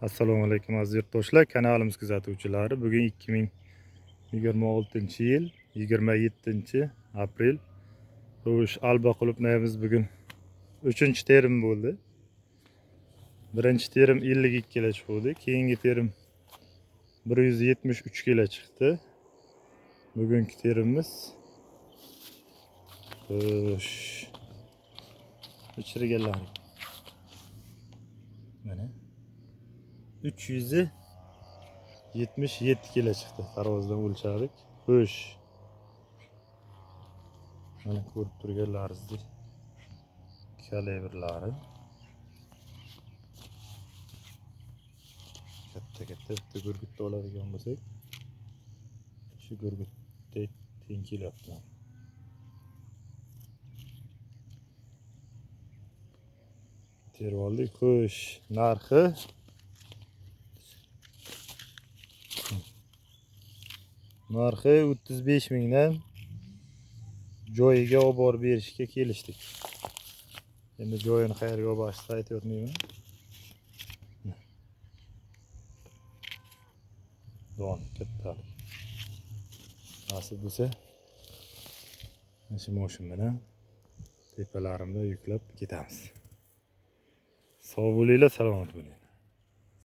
Assalomu alaykum, aziz yurtdoshlar, kanalimiz kuzatuvchilari. Bugun 2026-yil 27 aprel. Xo'sh, alba qulupnayimiz bugun 3 terim bo'ldi. Birinchi terim 52 kilo chiqdi, keyingi terim 173 kilo chiqdi. Bugungi terimimiz, xo'sh, o'chirganlar. Mana 377 kilo chiqdi. Tarozdan o'lchadik. Xo'sh. Mana ko'rib turganlaringizdek kalibrlari. Katta katta bitta gurgutni oladigan bo'lsak, shu gurgutdek teng kelyapti. Terib oldik. Xo'sh, narxi 35 mingdan joyiga olib borib berishga kelishdik. Endi joyini qayerga olib borishni aytyapmayman. Don kattalik. Nasib bo'lsa, mana shu moshin bilan tepalarimda yuklab ketamiz. Sog' bo'linglar, salomat bo'linglar.